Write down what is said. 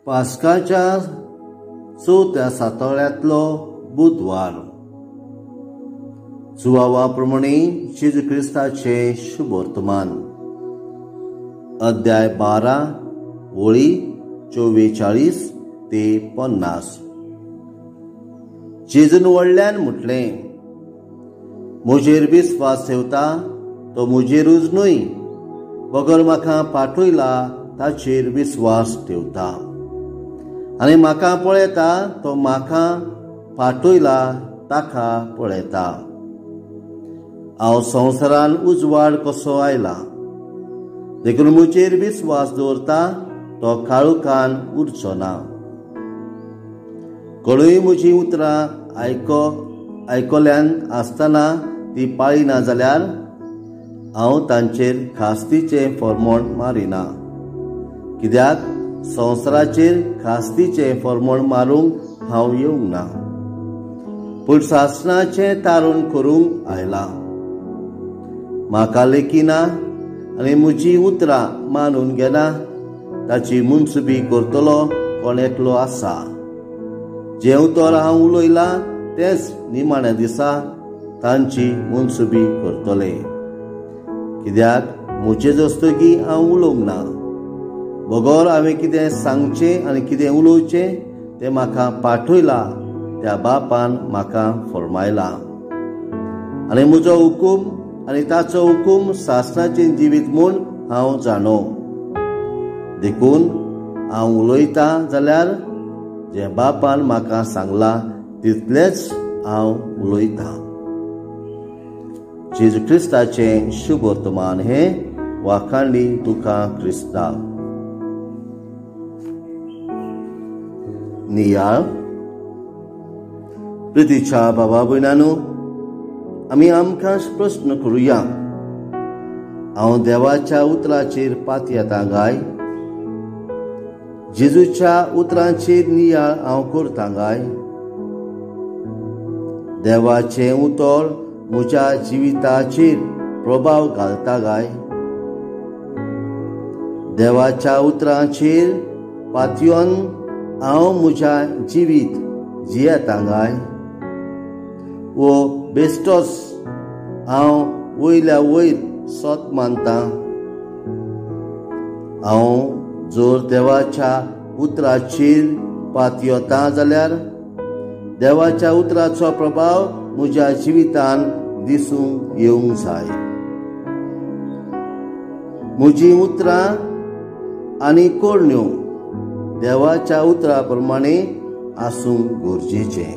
पास्काच्या चवथ्या सातोळ्यांतलो बुधवार. सुवावा प्रमाणे जेजू क्रिस्ताचें शुभवर्तमान, अध्याय 12 ओळी 44 ते 50. जेजून व्हडल्यान म्हटलें, म्हजेर विस्वास ठेवता तो म्हजेरूच न्हय, बगर म्हाका पाठयला ताचेर विस्वास ठेवता, आनी म्हाका पळयता तो म्हाका पाठयला ताका पळयता. हांव संवसारान उजवाड कसो आयला, देखून म्हजेर विस्वास दवरता तो काळोखान उरचो ना. कोणूय म्हजीं उतरां आयकल्यान आसतना ती पाळिना जाल्यार हांव तांचेर खास्तीचें फॉर्मोण मारिना, कित्याक संवसाराचेर खास्तीचें फॉर्मोण मारूंक हांव येवंक ना, पूण सासणाचें तारण करूंक आयलां. म्हाका लेखिना आनी म्हजीं उतरां मानून घेना ताची मुनसुबी करतलो कोण एकलो आसा. जें उतर हांव उलयलां तेंच निमाण्या दिसा तांची मुनसुबी करतले, कित्याक म्हजे दस्तगी हांव उलोवंक ना, बगर हांवें कितें सांगचें आनी कितें उलोवचें तें म्हाका पाठयलां त्या बापान म्हाका फर्मायलां. आनी म्हजो हुकूम आनी ताचो हुकूम सासणाचें जिवीत म्हूण हांव जाणो. देखून हांव उलयतां जाल्यार जें बापान म्हाका सांगलां तितलेंच हांव उलयतां. जेजू क्रिस्ताचें शुभवर्तमान हें. वाखांडी तुका क्रिस्ता. नियाळ. प्रितीच्या बाबा भयणांनो, आमी आमकां प्रस्न करुया, हांव देवाच्या उतराचेर पातयेता काय? जेजूच्या उतरांचेर नियाळ हांव करता काय? देवाचें उतर म्हज्या जिविताचेर प्रभाव घालता काय? देवाच्या उतरांचेर पातयेवन हांव म्हज्या जिवीत जियेता काय? वो बेश्टोच हांव वयल्या वयर सत मानता? हांव जर देवाच्या उतराचेर पातयेता जाल्यार देवाच्या उतराचो प्रभाव म्हज्या जिवितान दिसूंक येवंक जाय. म्हजीं उतरां आनी करण्यो देवाच्या उतरा प्रमाणे आसूंक गरजेचें.